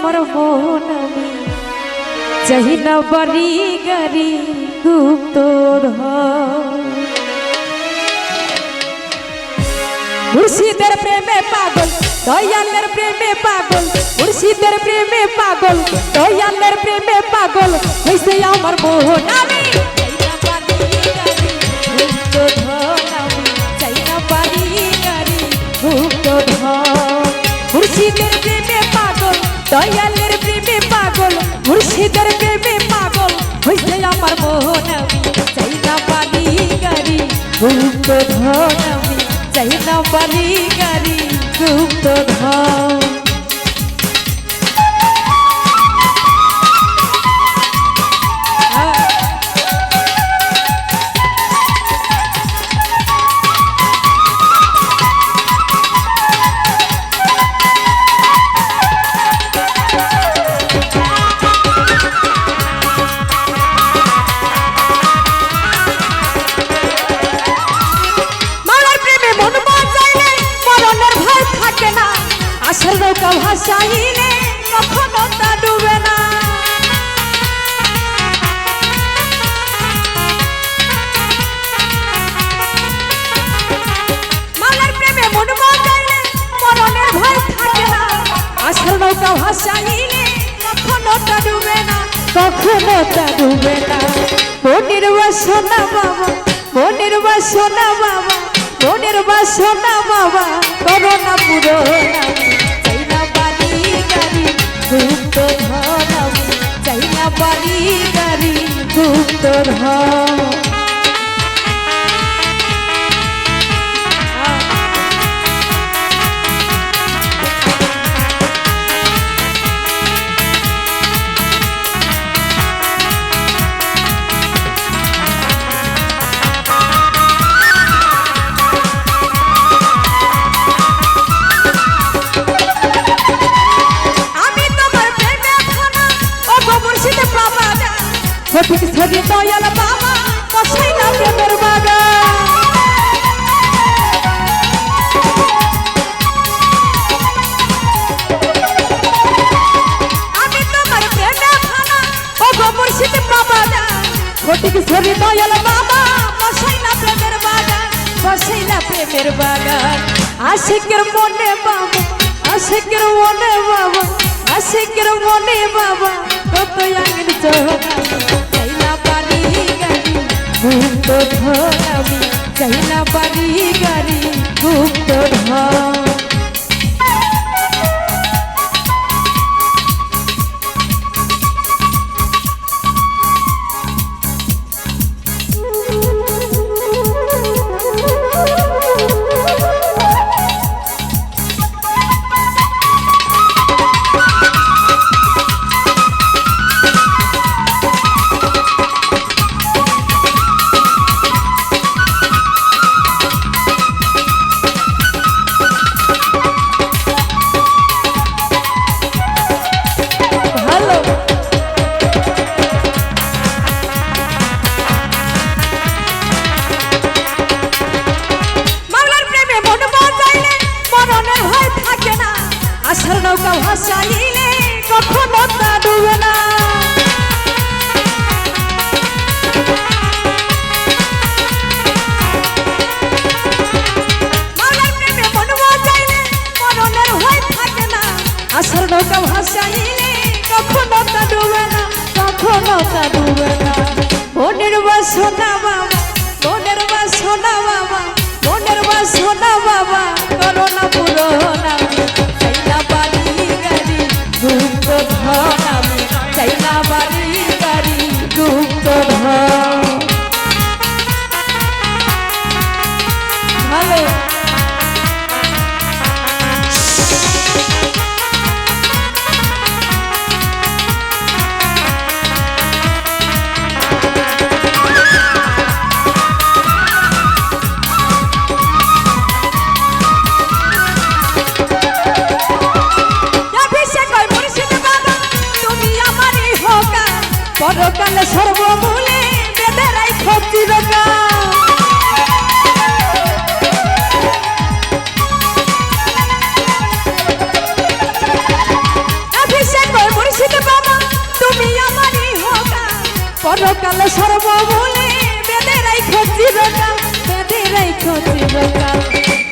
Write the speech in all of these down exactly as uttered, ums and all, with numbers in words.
আমার মন আমি চাই না বাড়ি গাড়ি গুপ্তধন। মুর্শিদের প্রেমে পাগল, দয়ালের প্রেমে পাগল, মুর্শিদের প্রেমে পাগল, দয়ালের প্রেমে পাগল হইছে আমার মন। আমি চাই না বাড়ি গাড়ি গুপ্তধন, আমি চাই না বাড়ি গাড়ি গুপ্তধন। মুর্শিদের প্রেমে পাগল, দয়ালের প্রেমে পাগল, মুর্শিদের প্রেমে পাগল হইছে আমার মন। আমি চাই না বাড়ি গাড়ি গুপ্তধন, আমি চাই না বাড়ি গাড়ি গুপ্তধন। মাওলার প্রেমে মন বাজাইলে মরণের ভয় থাকে না। আশার নৌকা ভাসাইলে কখনো তা ডুবে না। মাওলার প্রেমে মন বাজাইলে মরণের ভয় থাকে না। আশার নৌকা ভাসাইলে কখনো তা ডুবে না, কখনো তা ডুবে না। মনের বাসনা বাবা, মনের বাসনা বাবা, মনের বাসনা বাবা, করো না পূরণ। আমি চাই না বাড়ি গাড়ি গুপ্তধন, আমি চাই না বাড়ি গাড়ি গুপ্তধন। আমি তোমার প্রেমে ফানা, ও গো মুর্শিদ বাবা। সঠিক সঠিক দয়াল বাবা, বসাইলা প্রেমের বাগান। আমি তোমার প্রেমে ফানা, ও গো মুর্শিদ বাবা। সঠিক সঠিক দয়াল বাবা, বসাইলা প্রেমের বাগান, বসাইলা প্রেমের বাগান। আশিকের মনে বাবা, আশিকের মনে বাবা, আশিকের মনে বাবা, কত আঙিন চড়া। চাই না বাড়ি গাড়ি গুপ্তধন, আমি চাই না বাড়ি গাড়ি গুপ্তধন। ভালো। মাওলার প্রেমে মন বাজাইলে মরণের ভয় থাকে না। আশার নৌকা ভাসাইলে কখনো তা ডুবে না। মাওলার প্রেমে মন বাজাইলে মরণের ভয় থাকে না। আশার নৌকা ভাসাইলে কখনো তা ডুবে না, কখনো তা ডুবে না। মনের বাসনা বাবা, মনের বাসনা বাবা, মনের বাসনা বাবা, করো না পূরণ। আমি চাই না বাড়ি গাড়ি গুপ্তধন, আমি চাই না বাড়ি গাড়ি গুপ্তধন। ভালো। চিরকাল।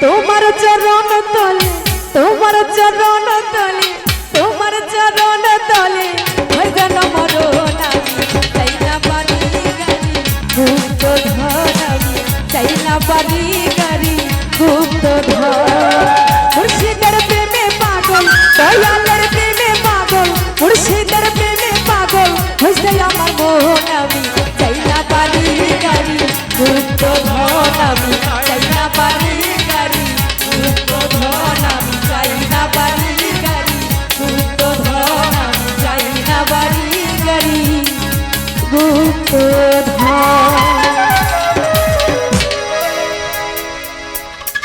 তোমার চরণ তলে, তোমার চরণ তলে, তোমার চরণ তলে, হয় যেন মরণ আমি, চাই না বাড়ি গাড়ি, গুপ্তধন আমি, চাই না বাড়ি গাড়ি, গুপ্তধন। মুর্শিদের প্রেমে পাগল, দয়ালের প্রেমে পাগল, মুর্শিদের প্রেমে পাগল, হইছে আমার মন আমি, চাই না বাড়ি গাড়ি, গুপ্তধন আমি, চাই না বাড়ি গাড়ি, গুপ্তধন আমি, চাই না বাড়ি গাড়ি, গুপ্তধন আমি, চাই না বাড়ি গাড়ি, গুপ্তধন।